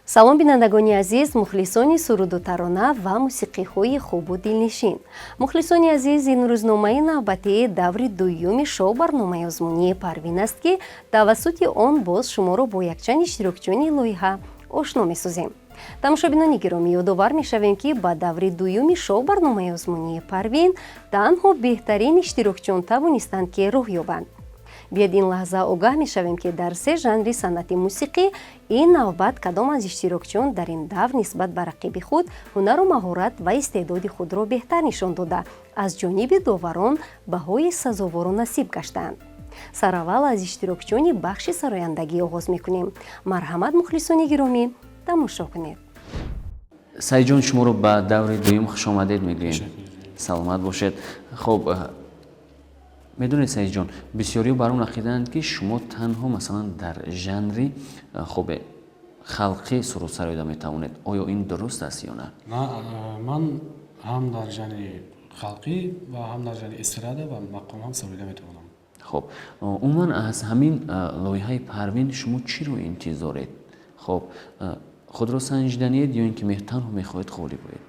Салом, бинандагони азиз, мухлисони суруду тарона ва мусиқиҳои хубу дилнишин. Мухлисони азиз, ин рӯзномаи навбатии даври дуюми шоу барномаи озмунии Парвин аст, ки тавассути он боз шуморо бо якчанд иштирокчиёни лоиҳа ошно месозем. Тамошобинони гиромӣ, ёдовар мешавем, ки ба даври дуюми шоу барномаи озмунии Парвин танҳо беҳтарин иштирокчиён тавонистанд, ки роҳ ёбанд. Биёед, ин лаҳза огаҳ мешавем, ки дар се жанри санъати мусиқӣ ин навбат кадом аз иштирокчиён дар ин давр нисбат ба рақиби худ ҳунару маҳорат ва истеъдоди худро беҳтар нишон дода, аз ҷониби доварон баҳои сазовору насиб гаштаанд. Сараввал аз иштирокчиёни бахши сарояндагӣ оғоз мекунем. Марҳамат, мухлисони гиромӣ, тамошо кунед. Саидҷон, шуморо ба даври дуюм хушомадед мегӯем, саломат бошед. Хуб, медонед, Саидҷон, бисёриҳо бар он ақидаанд, ки шумо танҳо, масалан, дар жанри хуб халқӣ суруд сароида метавонед. Оё ин дуруст аст ё на? На, ман ҳам дар жанри халқӣ ва ҳам дар жанри эстрада ва мақом ҳам сароида метавонам. Хуб, умуман аз ҳамин лоиҳаи Парвин шумо чиро интизоред? Хуб, худро санҷиданиед ё ин ки танҳо мехоҳед ғолиб оед?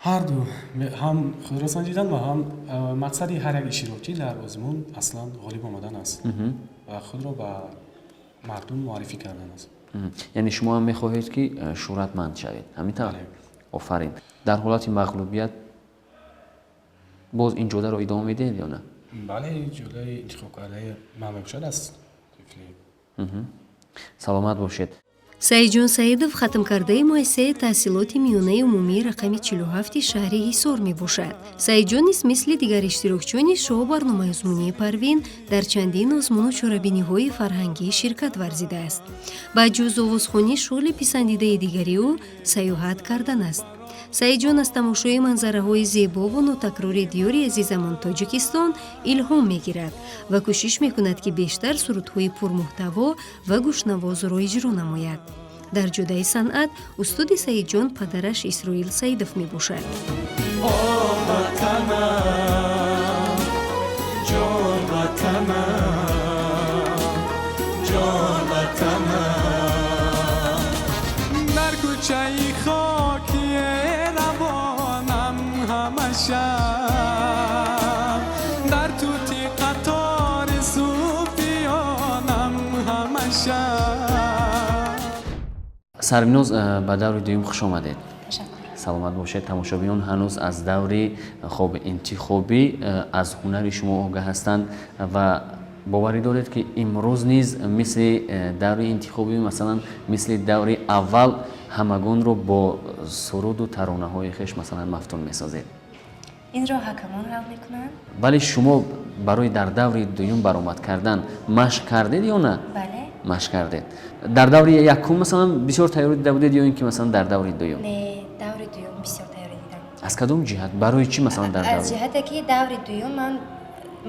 Ҳарду, ҳам худро санҷидан ва ҳам мақсади ҳар як иштирокчӣ дар озмун аслан ғолиб омадан аст ва худро ба мардум муаррифӣ кардан аст. Яъне шумо ҳам мехоҳед, ки шӯҳратманд шавед, ҳамин тавр? Офарин. Дар ҳолати мағлубият боз ин ҷодаро идома медиҳед ё на? Бале, ҷодаи интихобкардаи ман мебошад аз тифлӣ. Саломат бошед. Саидҷон Саидов хатмкардаи муассисаи таҳсилоти миёнаи умумии рақами 47 шаҳри Ҳисор мебошад. Саидҷон низ, мисли дигар иштирокчиёни шоу барномаи озмунии Парвин, дар чандин озмуну чорабиниҳои фарҳангӣ ширкат варзидааст. Ба ҷуз овозхонӣ, шуғли писандидаи дигари ӯ сайёҳат кардан аст. Саидҷон аз тамошои манзараҳои зебову нотакрори диёри азизамон Тоҷикистон илҳом мегирад ва кӯшиш мекунад, ки бештар сурудҳои пурмуҳтаво ва гӯшнавозро иҷро намояд. Дар ҷодаи санъат устоди Саидҷон падараш Исроил Саидов мебошад. О ватанам, ҷон ватанам, ҷон ватанам, дар кӯчаи хокие равонам ҳама шаб, дар тути қатори сӯфиёнам ҳама шаб. Сарвиноз, ба даври дуюм хуш омадед, саломат бошед. Тамошобинон ҳанӯз аз даври хоб интихобӣ аз ҳунари шумо огаҳ ҳастанд ва боварӣ доред, ки имрӯз низ мисли даври интихобӣ, масалан, мисли даври аввал ҳамагонро бо суруду таронаҳои хеш, масалан, мафтун месозед? Инро ҳакамон ҳал мекунанд. Вале шумо барои дар даври дуюм баромад кардан машқ кардед ё на? Бале. Машқ кардед. Дар даври якум, масалан, бисёр тайёрӣ дида будед ё ин ки, масалан, дар даври дуюм? Не, даври дуюм бисёр тайёрӣ дидам. Аз кадом ҷиҳат, барои чӣ, масалан, дар аз даври ҷиҳате, ки даври дуюм ман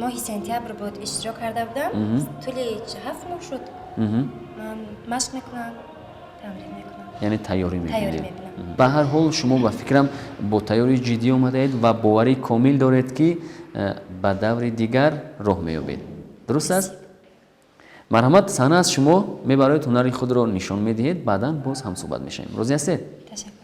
моҳи сентябр буд, иштирок карда будам. Тӯли 7 моҳ шуд, ман машқ мекунам, тамрин мекунам. Яъне тайёрӣ Тайёрӣ мебинед. мебинам. Ба ҳар ҳол, шумо, ба фикрам, бо тайёрии ҷиддӣ омадаед ва боварии комил доред, ки ба даври дигар роҳ меёбед, дуруст аст? Марҳамат, саҳна аз шумо, мебароед, ҳунари худро нишон медиҳед, баъдан боз ҳамсӯҳбат мешавем. Розӣ ҳастед? Ташаккур.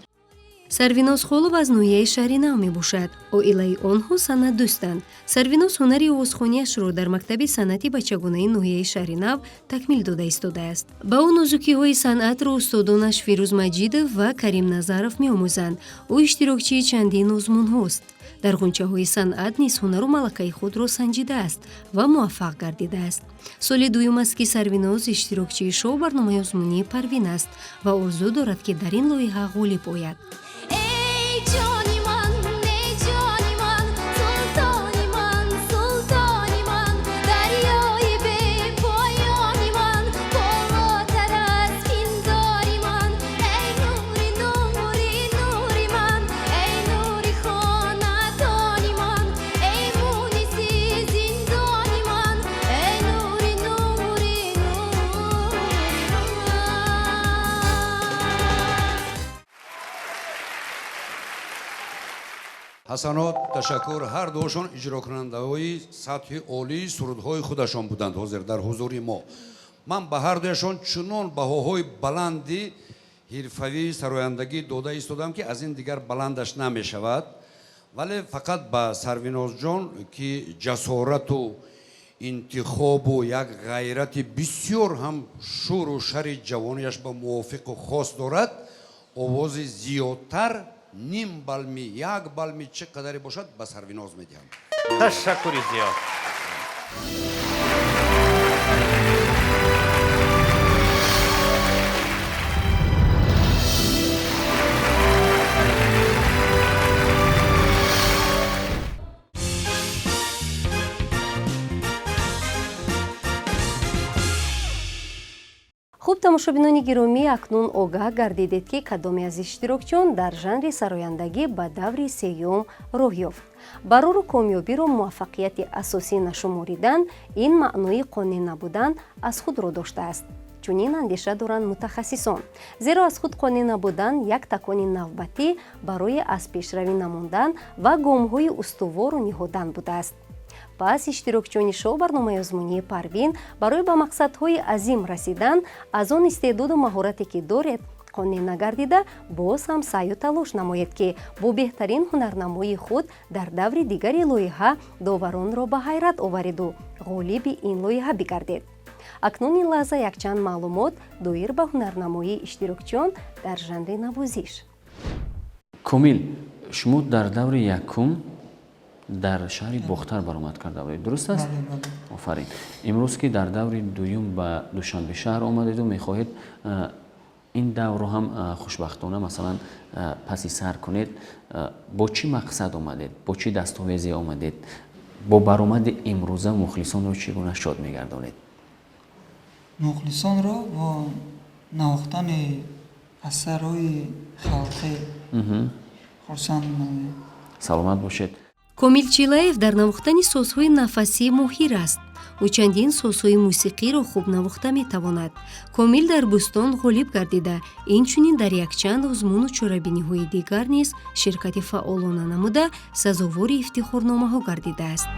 Сарвиноз Холов аз ноҳияи Шаҳри Нав мебошад. Оилаи онҳо санъатдӯстанд. Сарвиноз ҳунари овозхонияшро дар мактаби санъати бачагонаи ноҳияи Шаҳри Нав такмил дода истодааст. Ба ӯ нозукиҳои санъатро устодонаш Фирӯз Маҷидов ва Карим Назаров меомӯзанд. Ӯ иштирокчии чандин озмунҳост. Дар ғунчаҳои санъат низ ҳунару малакаи худро санҷидааст ва муваффақ гардидааст. Соли дуюм аст, ки Сарвиноз иштирокчии шоу барномаи озмунии Парвин аст ва орзу дорад, ки дар ин лоиҳа ғолиб ояд. Эй ҷони ман, эй ҷони ман, султони ман, султони ман, дарёи бепоёни ман, болотар аз пиндори ман, эй нури, нури, нури ман, эй нури хонадони ман, эй муниси зиндони ман, эй нури, нури, нури ман. Ҳасанот, ташаккур. Ҳар дуошон иҷрокунандаҳои сатҳи олии сурудҳои худашон буданд ҳозир дар ҳузури мо. Ман ба ҳар дуяшон чунон баҳоҳои баланди ҳирфавии сарояндагӣ дода истодам, ки аз ин дигар баландаш намешавад. Вале фақат ба Сарвинозҷон, ки ҷасорату интихобу як ғайрати бисёр ҳам шӯру шари ҷавонияш ба мувофиқу хос дорад, овози зиёдтар ним балми, як балми чӣ қадаре бошад, ба Сарвиноз медиҳам. Ташаккури зиёд. Хуб, тамошобинони гиромӣ, акнун огаҳ гардидед, ки кадоме аз иштирокчиён дар жанри сарояндагӣ ба даври сеюм роҳ ёфт. Барору комёбиро муваффақияти асосӣ нашуморидан ин маънои қонеъ набудан аз худро доштааст. Чунин андеша доранд мутахассисон, зеро аз худ қонеъ набудан як такони навбатӣ барои аз пешравӣ намондан ва гомҳои устувору ниҳодан будааст. Пас иштирокчиёни шоу барномаи озмунии Парвин барои ба мақсадҳои азим расидан аз он истеъдоду маҳорате, ки доред, қонеъ нагардида, боз ҳам саъю талош намоед, ки бо беҳтарин ҳунарнамоии худ дар даври дигари лоиҳа доваронро ба ҳайрат овареду ғолиби ин лоиҳа бигардед. Акнун ин лаҳза якчанд маълумот доир ба ҳунарнамоии иштирокчиён дар жанри навозиш. Комил, шумо дар даври якум дар шаҳри Бохтар баромад карда будед, дуруст аст? Офарин. Имрӯз ки дар даври дуюм ба Душанбе шаҳр омадеду мехоҳед ин даврро ҳам хушбахтона, масалан, паси сар кунед, бо чӣ мақсад омадед, бо чӣ дастовезе омадед, бо баромади имрӯза мухлисонро чӣ гуна шод мегардонед? Мухлисонро бо навохтани асарҳои халқӣ хурсанд менамоем. Саломат бошед. Комил Чилаев дар навохтани созҳои нафасӣ моҳир аст. Ӯ чандин созҳои мусиқиро хуб навохта метавонад. Комил дар Бӯстон ғолиб гардида, инчунин дар якчанд озмуну чорабиниҳои дигар низ ширкати фаъолона намуда, сазовори ифтихорномаҳо гардидааст.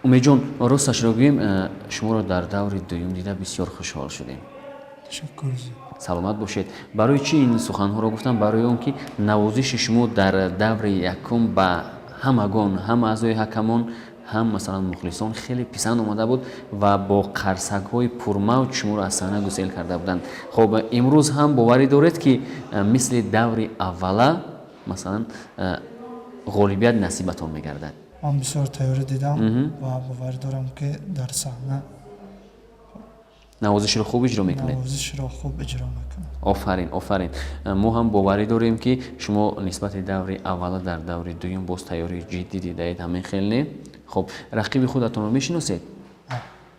Умедҷон, росташро гӯем, шуморо дар даври дуюм дида бисёр хушҳол шудем. Ташаккур. Саломат бошед. Барои чӣ ин суханҳоро гуфтам? Барои он ки навозиши шумо дар даври якум ба ҳамагон, ҳам аъзои ҳакамон, ҳам, масалан, мухлисон хеле писанд омада буд ва бо қарсакҳои пурмавҷ шуморо аз саҳна гусел карда буданд. Хоб, имрӯз ҳам боварӣ доред, ки мисли даври аввала, масалан, ғолибият насибатон мегардад? Ман бисёр тайёрӣ дидам ва боварӣ дорам, ки дар саҳна навозишро хуб иҷро мекунед. Навозишро хуб иҷро мекунам. Офарин, офарин. Мо ҳам боварӣ дорем, ки шумо нисбати даври аввала дар даври дуюм боз тайёрии ҷиддӣ дидаед, ҳамин хел не? Хоб, рақиби худатонро мешиносед?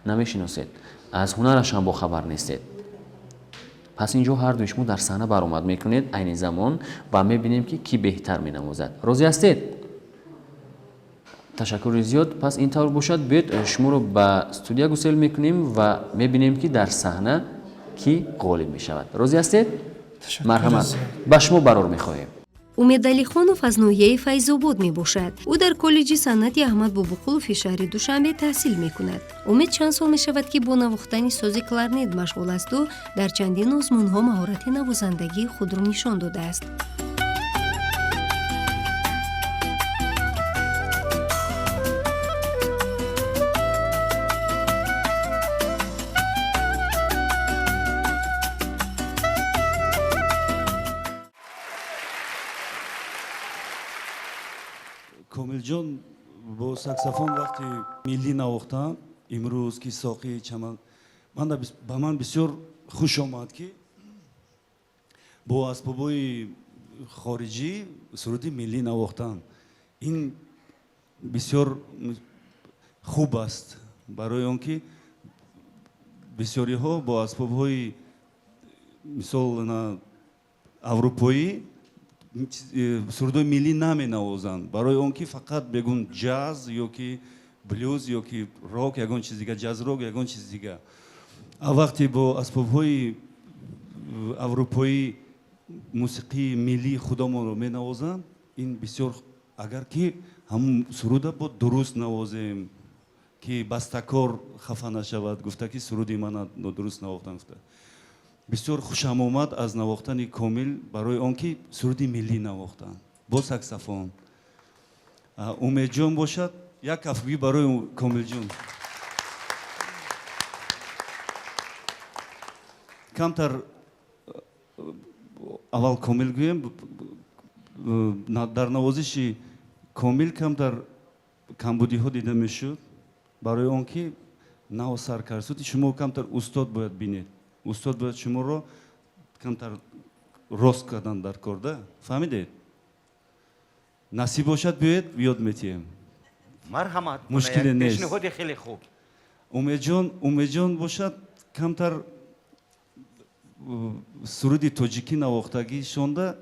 Намешиносед, аз ҳунараш ҳам бохабар нестед. Пас ин ҷо ҳардуи шумо дар саҳна баромад мекунед айни замон ва мебинем, ки кӣ беҳтар менавозад. Розӣ ҳастед? Ташаккури зиёд. Пас ин тавр бошад, биёед, шуморо ба студия гусел мекунем ва мебинем, ки дар саҳна кӣ ғолиб мешавад. Розӣ ҳастед? Марҳамат, ба шумо барор мехоҳем. Умедалихонов аз ноҳияи Файзобод мебошад. Ӯ дар коллеҷи санъати Аҳмад Бобоқулови шаҳри Душанбе таҳсил мекунад. Умед чанд сол мешавад, ки бо навохтани сози кларнет машғул асту дар чандин озмунҳо маҳорати навозандагии худро нишон додааст. Комилҷон бо саксофон вақти миллӣ навохтан имрӯз, ки соқии чаман, ба ман бисёр хуш омад, ки бо асбобҳои хориҷӣ суруди миллӣ навохтан, ин бисёр хуб аст, барои он ки бисёриҳо бо асбобҳои, мисол, аврупоӣ сурудҳои миллӣ наменавозанд, барои он ки фақат бегун ҷаз ё ки Блюз ё ки рок, ягон чиз дига, ҷаз рок, ягон чиз дига. А вақте бо асбобҳои аврупоӣ мусиқии миллии худамонро менавозанд, ин бисёр, агар ки ҳамун суруда бо дуруст навозем, ки бастакор хафа нашавад, гуфта ки суруди мана нодуруст навохтан гуфта. Бисёр хушам омад аз навохтани Комил, барои он ки суруди миллӣ навохтанд бо саксофон. Умедҷон бошад, як кафгӯӣ барои Комилҷон. Камтар аввал Комил гӯем, дар навозиши Комил камтар камбудиҳо дида мешуд, барои он ки нав сар кард. Суди шумо камтар устод бояд бинед, устод бояд шуморо камтар рост кардан дар кор, да? Фаҳмидед? Насиб бошад, биёед, ёд метиҳем. Марҳамат. Мушкиле нест. Пешниҳоди хеле хуб. Умедҷон бошад, камтар суруди тоҷикӣ навохтагишонда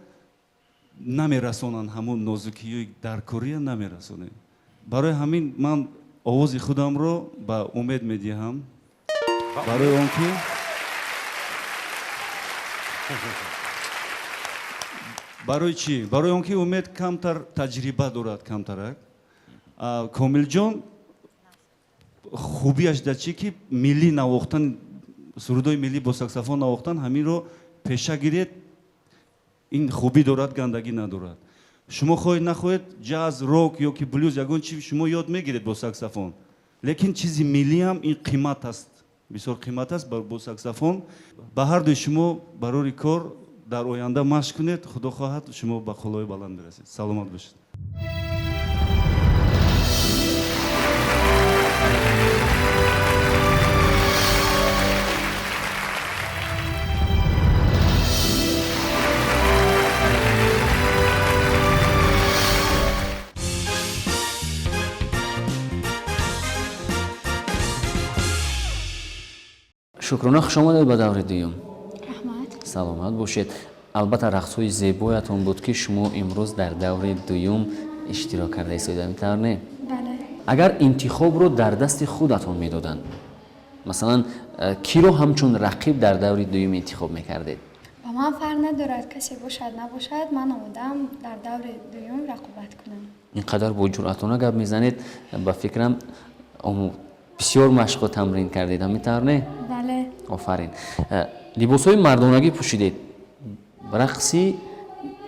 намерасонанд, ҳамон нозукиҳои даркория намерасонем. Барои ҳамин ман овози худамро ба Умед медиҳам, барои он ки барои чӣ? Барои он ки Умед камтар таҷриба дорад, камтарак. Комилҷон хубиаш дар чӣ, ки миллӣ навохтан, сурудҳои миллӣ бо саксофон навохтан, ҳаминро пеша гиред, ин хубӣ дорад, гандагӣ надорад. Шумо хоҳед нахоҳед, ҷаз, рок ё ки блюз, ягон чи шумо ёд мегиред бо саксофон, лекин чизи миллӣ ҳам ин қимат аст, бисёр қимат аст бо саксофон. Ба ҳар дуи шумо барори кор дар оянда машқ кунед, худо хоҳад шумо ба қуллаҳои баланд мерасед. Саломат бошед. Шукрона, хуш омадед ба даври дуюм. Раҳмат. Саломат бошед. Албатта, рақсҳои зебоятон буд, ки шумо имрӯз дар даври дуюм иштирок карда истода, ин тавр не? Бале. Агар интихобро дар дасти худатон медоданд, масалан, киро ҳамчун рақиб дар даври дуюм интихоб мекардед? Ба ман фарқ надорад, касе бошад набошад, ман омодаам дар даври дуюм рақобат кунам. Ин қадар бо ҷуръатона гап мезанед, ба фикрам бисёр машқу тамрин кардед, ҳамин тавр не? Бале. Офарин. Либосҳои мардонагӣ пӯшидед, рақси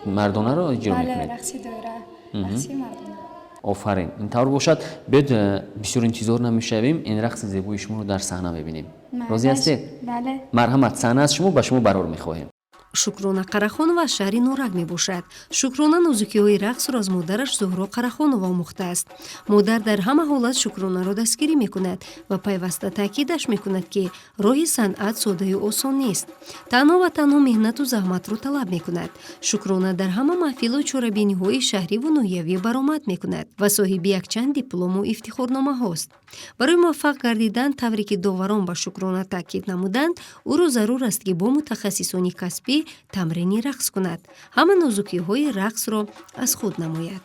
мардонаро иҷро мекунед? Бале, рақси доира, рақси мардона. Офарин. Ин тавр бошад, биёед, бисёр интизор намешавем, ин рақси зебои шуморо дар саҳна мебинем. Розӣ ҳастед? Бале. Марҳамат, саҳна аз шумо, ба шумо барор мехоҳем. Шукрона Қарахонова аз шаҳри Норак мебошад. Шукрона нозукиҳои рақсро аз модараш Зуҳро Қарахонова омӯхтааст. Модар дар ҳама ҳолат Шукронаро дастгирӣ мекунад ва пайваста таъкидаш мекунад, ки роҳи санъат соддаю осон нест, танҳо ва танҳо меҳнату заҳматро талаб мекунад. Шукрона дар ҳама маҳфилу чорабиниҳои шаҳриву ноҳиявӣ баромад мекунад ва соҳиби якчанд диплому ифтихорномаҳост. Барои муваффақ гардидан, тавре ки доварон ба Шукрона таъкид намуданд, ӯро зарур аст, ки бо мутахассисони касбӣ тамрини рақс кунад, ҳама нозукиҳои рақсро аз худ намояд.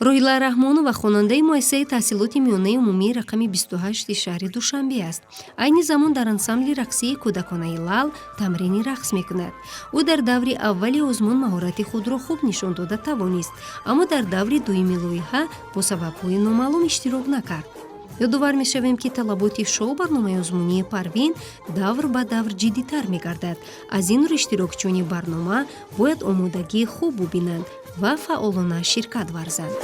Роҳила Раҳмонова хонандаи муассисаи таҳсилоти миёнаи умумии рақами 28 шаҳри Душанбе аст. Айни замон дар ансамбли рақсии кӯдаконаи Лал тамрини рақс мекунад. Ӯ дар даври аввали озмун маҳорати худро хуб нишон дода тавонист, аммо дар даври дуюми лоиҳа бо сабабҳои номаълум иштирок накард. Ёдовар мешавем, ки талаботи шоу барномаи озмунии Парвин давр ба давр ҷиддитар мегардад. Аз ин рӯ иштирокчиёни барнома бояд омодагии хуб бубинанд ва фаъолона ширкат варзанд.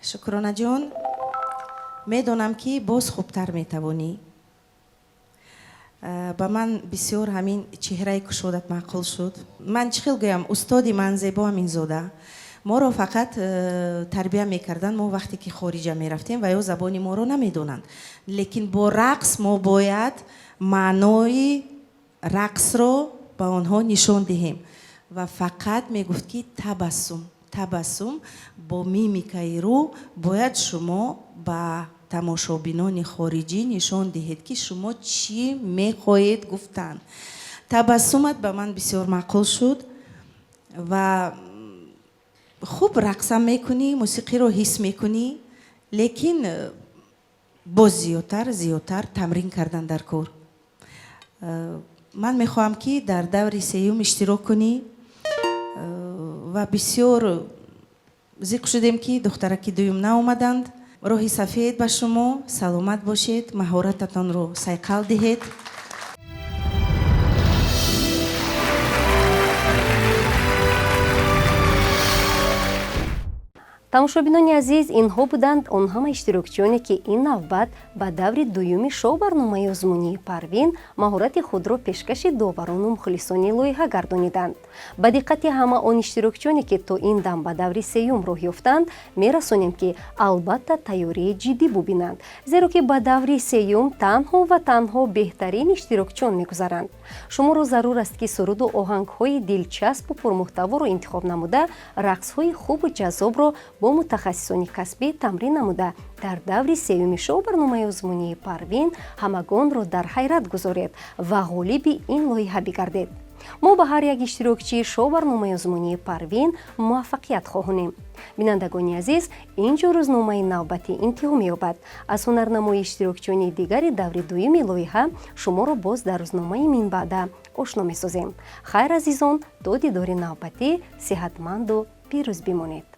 Шукронаҷон, медонам, ки боз хубтар метавонӣ. Ба ман бисёр ҳамин чеҳраи кушодат маъқул шуд. Ман чӣ хел гӯям, устоди ман Зебо Аминзода моро фақат тарбия мекарданд. Мо вақте ки хориҷа мерафтем, ва ё забони моро намедонанд, лекин бо рақс мо бояд маънои рақсро ба онҳо нишон диҳем. Ва фақат мегуфт, ки табассум, табассум, бо мимикаи рӯ бояд шумо ба тамошобинони хориҷӣ нишон диҳед, ки шумо чӣ мехоҳед гуфтан. Табассумат ба ман бисёр маъқул шуд ва хуб рақсам мекунӣ, мусиқиро ҳис мекунӣ, лекин боз зиёдтар, зиёдтар тамрин кардан дар кор. Ман мехоҳам, ки дар даври сеюм иштирок кунӣ, ва бисёр зиқ шудем, ки духтараки дуюм наомаданд. Роҳи сафед ба шумо, саломат бошед, маҳорататонро сайқал диҳед. Тамошобинони азиз, инҳо буданд он ҳама иштирокчиёне, ки ин навбат ба даври дуюми шоу-барномаи озмунии Парвин маҳорати худро пешкаши доварону мухлисони лоиҳа гардониданд. Ба диққати ҳама он иштирокчиёне, ки то ин дам ба даври сеюм роҳ ёфтанд, мерасонем, ки албатта тайёрии ҷиддӣ бубинанд, зеро ки ба даври сеюм танҳо ва танҳо беҳтарин иштирокчиён мегузаранд. Шуморо зарур аст, ки суруду оҳангҳои дилчаспу пурмуҳтаворо интихоб намуда, рақсҳои хубу ҷаззобро бо мутахассисони касбӣ тамрин намуда, дар даври сеюми шоу-барномаи озмунии Парвин ҳамагонро дар ҳайрат гузоред ва ғолиби ин лоиҳа бигардед. Мо ба ҳар як иштирокчии шоу-барномаи озмунии Парвин муваффақият хоҳонем. Бинандагони азиз, ин ҷо рӯзномаи навбатӣ интиҳо меёбад. Аз ҳунарнамои иштирокчиёни дигари даври дуюми лоиҳа шуморо боз дар рӯзномаи минбаъда ошно месозем. Хайр, азизон, то дидори навбатӣ сиҳатманду пирӯз бимонед.